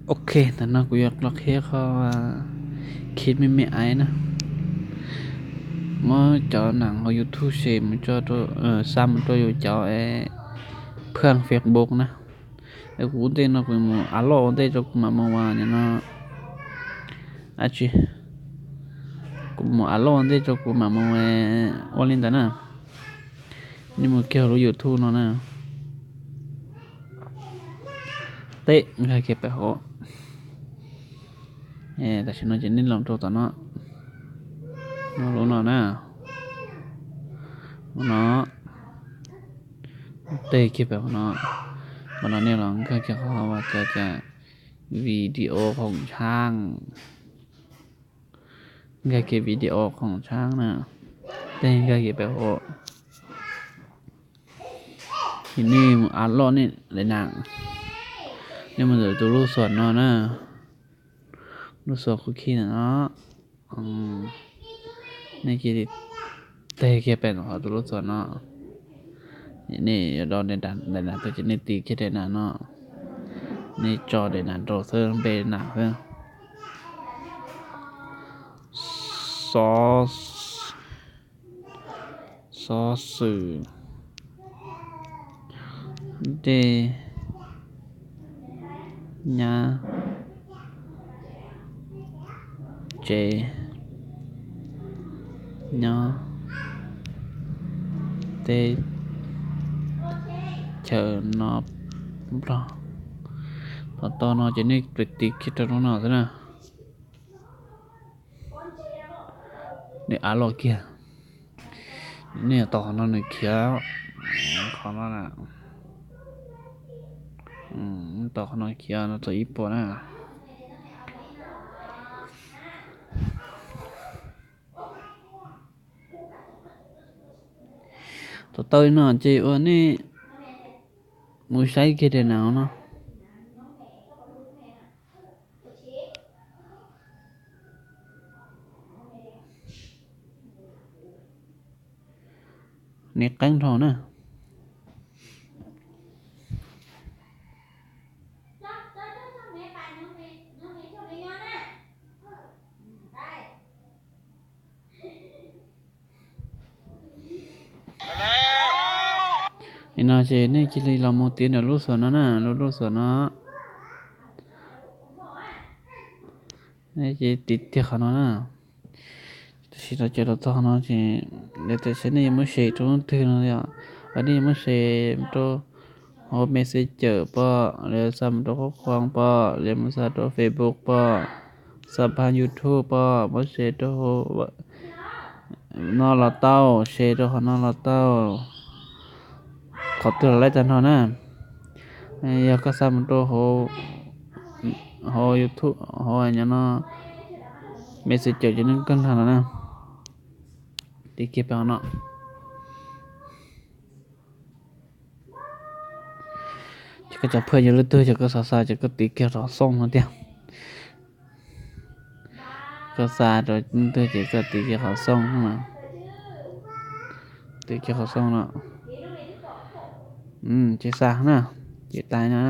Ok, ntawm no kuv yuav los qhia qhov khij me me aiv na. Muab cov nam hauv YouTube se mus, xa mus rau yus cov phaj Facebook na. Kuv ua ntej no kuv mus a loj ua ntej rau kuv mam mus ua no. Ab tsi, kuv mus a loj ua ntej rau kuv mam mus ua li ntawd na. Nej mus kiag lub YouTube no na. Teb nkag kiag pem hauv. Tam sim no ces nej los rau tom no, lub no na, lub no, teb kiag pem hauv no. Mas no nej los nkag kiag qhov uas cov cov video khoom tshaj, nkag kiag video khoom tshaj na, teb nkag kiag pem hauv. Ces nej mus a loj nej daim nas, nej mus ntawm tus lub xuas no na, lub xuas kuv khij ntawm no. Nej cia li teb kiag pem hauv tus lub xuas no. Nej yuav do daim nas tuaj ces nej tiv kiag daim nas no, nej tso daim nas rau xwb, npe nas xwb. Xov, xov xwm dej nyab tsev nyob teb chaws no nplog. Tom tau no ces nej tiv kiag rau lub no xwb na. Nej a loj kiag, nej tau qhov no nws khiav, qhov no, tau qhov no khiav no txog ib puas na. Tau tau li no ces ua nej mus saib kiag daim nas no. Nws qeeb dhau na. Nim no ces nej cia li los mus tiv ntawm lub xuas no na, lub lub xuas no. Nej cia li tiv kiag qhov no na. Tam sim no ces los txog qhov no ces, tam sim nej yuav muab share rau leej twg no yom, nej yuav muab share rau hauv Messenger pom, los xa mus rau qhov qhov pom, los muab xa rau Facebook pom, xa phaj YouTube pom, muab share rau hauv no los tau, share rau qhov no los tau, qhov twg los laib tag nrho na. Yog koj xa mus rau hauv YouTube, hauv no Messenger ces nws kawg nkag los na. Tiv kiag pem no. Ces koj cov phaj yog leej twg ces koj xav xa ces koj tiv kiag qhov xoo no tiag. Koj xa rau leej twg ces koj tiv kiag qhov xoo no. Tiv kiag qhov xoo no. Ces xa na, ces tas na.